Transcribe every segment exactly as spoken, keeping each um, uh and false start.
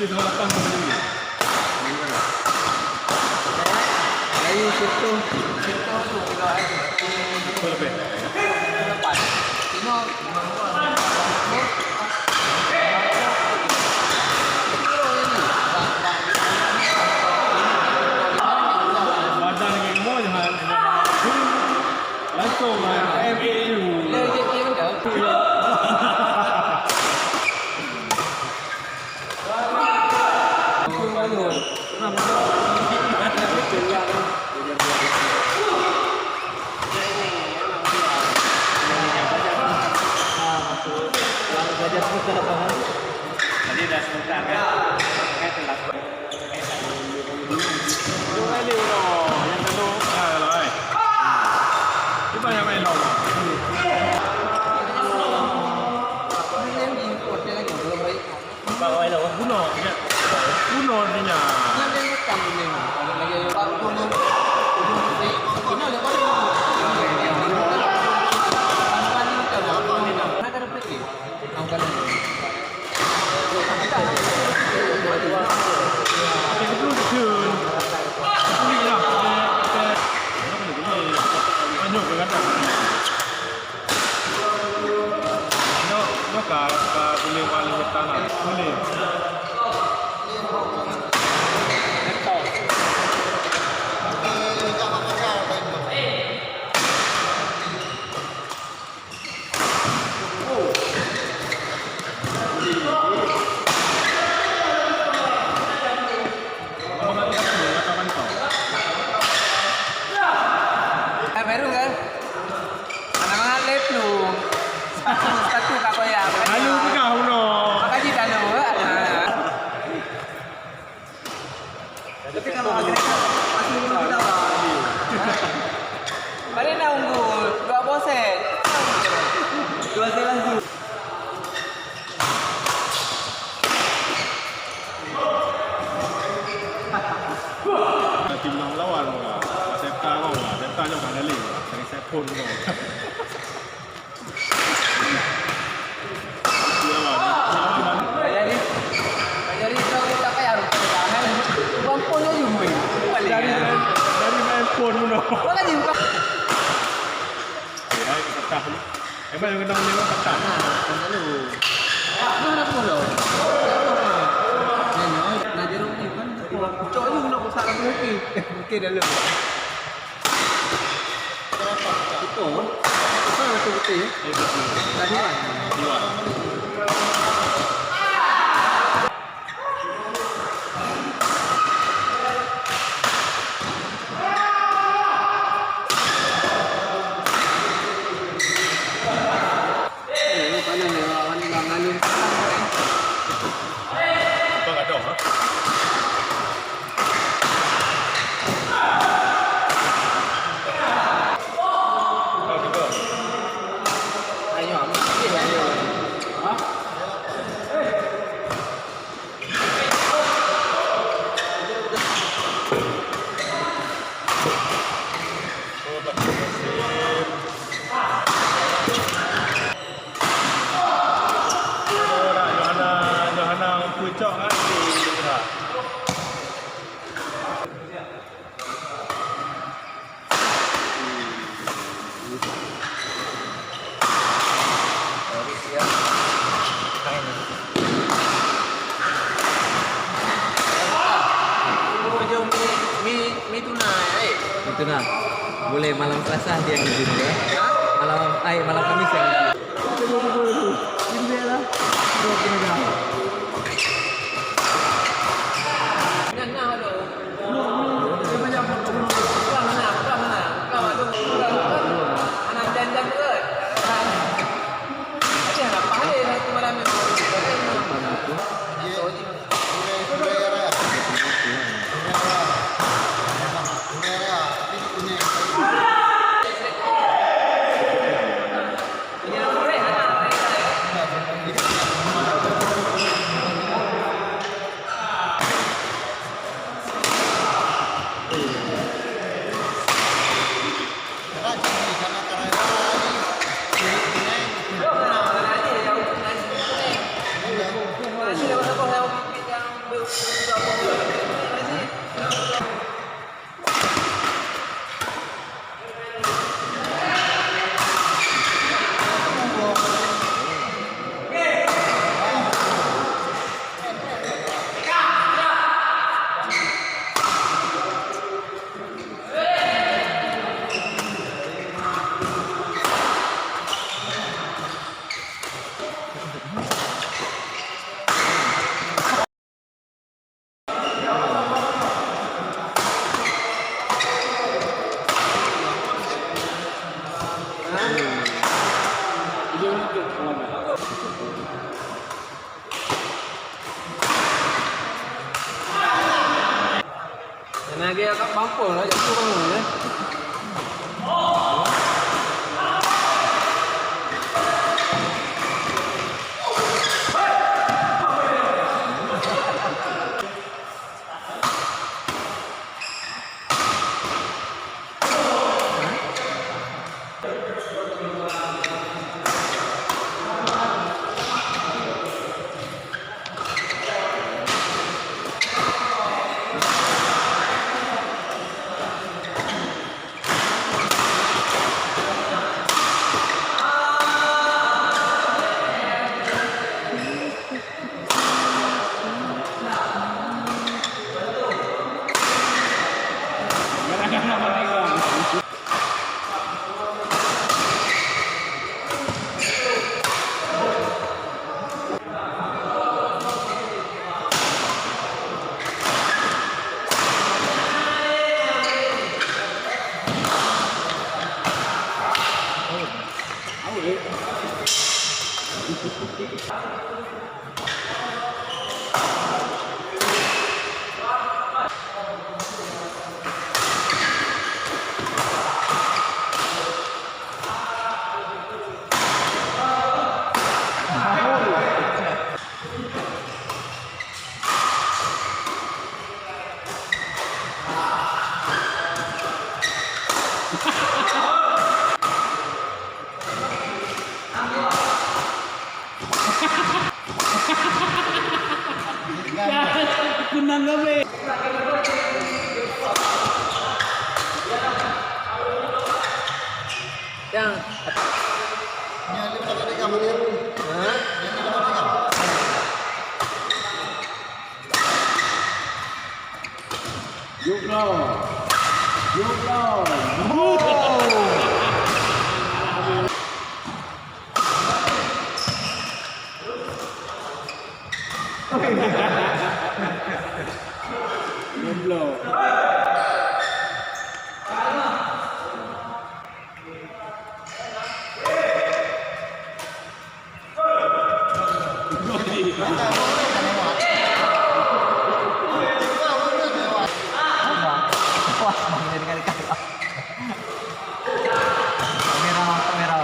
Dari situ, situ tu kilo air. Berapa lebih? Lepas. Tengok. Badan lagi gemuk je, Han. Langsung, Han. M A U. Tadi dah sebentar kan? Kan telah. Cuba yang main lawan. Bang, wai lah, bunuh dia. Bunuh dia. Nyoe, nyoe ka, ka boleh balik ke tanah. Boleh. Baru kan? Anak-anak lep lu. Sepatu, sepatu tak koyak. Lalu pegang ulo. Maka ji lalu. Tapi kalau agresif, pasti lu kita lah. Balik nak unggul, dua boset. Dua set langsung. Tim lawan lah. Seta kau lah. Seta jauh kan dari. Dari set pun kau. Jadi, jadi kau tak payah rupanya. Bukan pun aja, boy. Dari, dari main pun, bro. Kau lagi bukan. Ya, kita tahu. Emang yang kena lewat patah. Nah, kan lalu. Nah, nak pun dah. Nah, nyoy, nah, jeruk ni kan. Cok je nak besar lagi. Okey, dah lalu. Betul. Betul, betul, betul, ya. Tadi, kan? Eh, panas ni, awak ni bang anu. Bang ada, ha? Ayo, ayo. Ha? Johana, Johana pucok kan. Itu nah, boleh malam Selasa dia yang izin ya. Malam, ai, malam Kamis yang izin. Kunang gabe. Yang Hah? Yuk lo. Yuk lo. Goblok. Kamera, kamera.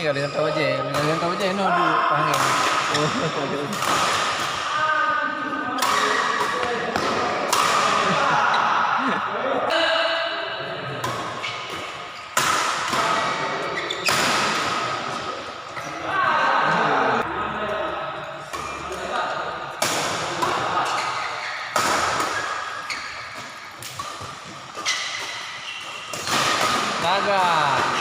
Oke, kalau yang tahu je, kalau yang tahu je, no, di panggil. Gaga.